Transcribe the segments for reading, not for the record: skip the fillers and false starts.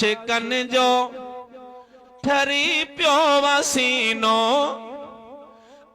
عاشقن جو ٺري پيو آ سينو.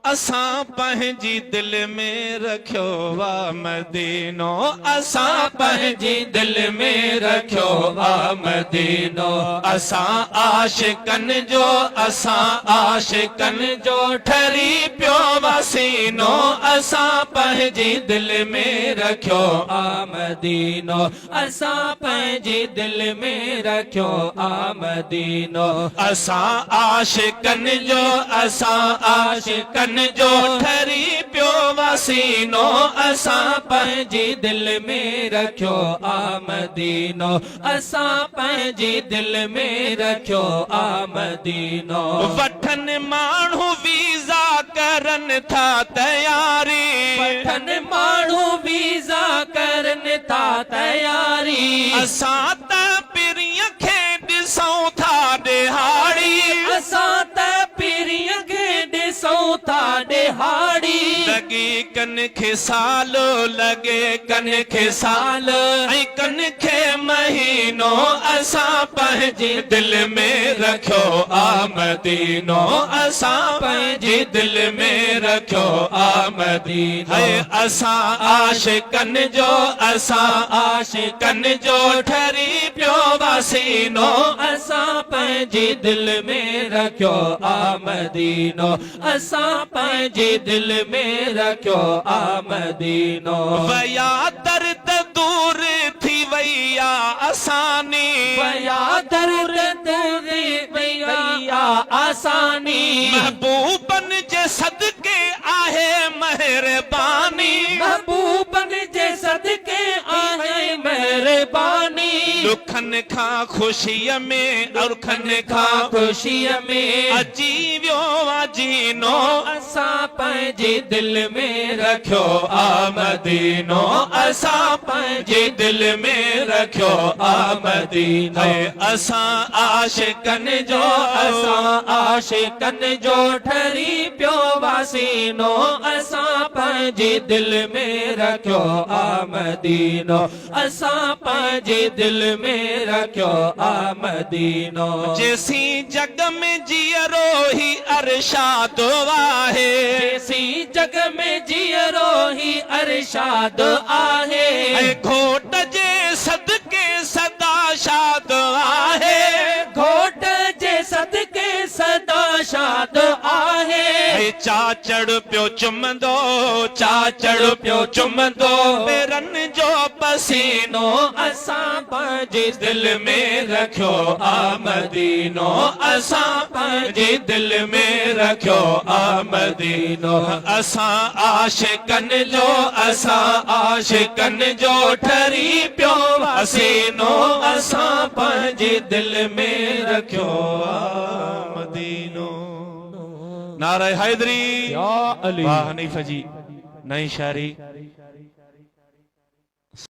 اسان پنهنجي دل ۾ رکيو آ مدينو. اسان پنهنجي دل ۾ رکيو آ مدينو. اسان عاشقن جو اسان عاشقن جو ٺري پيو آ سينو. اسان پنهنجي دل ۾ رکيو آ مدينو. اسان پنهنجي دل ۾ رکيو آ مدينو. اسان عاشقن جو اسان عاشقن جو ٺري پيو آ سينو. اسان پنهنجي دل ۾ رکيو آ مدينو. اسان پنهنجي دل ۾ رکيو آ مدينو. وٺن ماڻهو ويزا ڪرن ٿا تياري. وٺن ماڻهو ويزا ڪرن ٿا تياري. اسان ته پرينء کي ڏسون ٿا ڏهاڙي. اسان ته پرينء کي ڏسون ٿا ڏهاڙي. لڳي ڪن کي سال، لڳي ڪن کي سال ۽ ڪن کي مهينو. اسان پنهنجي دل ۾ رکيو آ مدينو. اسان پنهنجي دل ۾ رکيو آ مدينو. هي اسان عاشقن جو اسان عاشقن جو ٺري پيو آ سينو. اسان پنهنجي دل ۾ رکيو آ مدينو. اسان پنهنجي دل ۾ رکيو آ مدينو. ويا درد دور ٿي وئي آ آساني. ويا درد دور ٿي وئي آ آساني. محبوبن جي صدقي آهي مهرباني. محبوبن جي صدقي آهي مهرباني. ڏکن کان خوشيء ۾ ڏکن کان خوشيء ۾. اچي ويو آ جينو. اسان پنهنجي دل ۾ رکيو آ مدينو. اسان پنهنجي دل ۾ رکيو آ مدينو. هي اسان عاشقن جو اسان عاشقن جو ٺري پيو آ سينو. اسان پنهنجي دل ۾ رکيو آ مدينو. اسان پنهنجي دل ۾ رکيو آ مدينو. جيسين جڳ ۾ جيئرو هي ارشاد آهي. جيسين جڳ ۾ جيئرو هي ارشاد آهي. ۽ گهوٽ جي صدقي سدا شاد آهي. گهوٽ جي صدقي سدا شاد آهي. ۽ چاچڙ پيو چمندو چاچڙ پيو چمندو پيرن جو پسينو. اسان پنهنجي دل ۾ رکيو آ مدينو. اسان پنهنجي دل ۾ رکيو آ مدينو. اسان عاشقن جو اسان عاشقن جو ٺري پيو آ سينو. اسان پنهنجي دل ۾ رکيو آ مدينو. نعره حيدري يا علي. واھ حنيف جي نئين شاعري.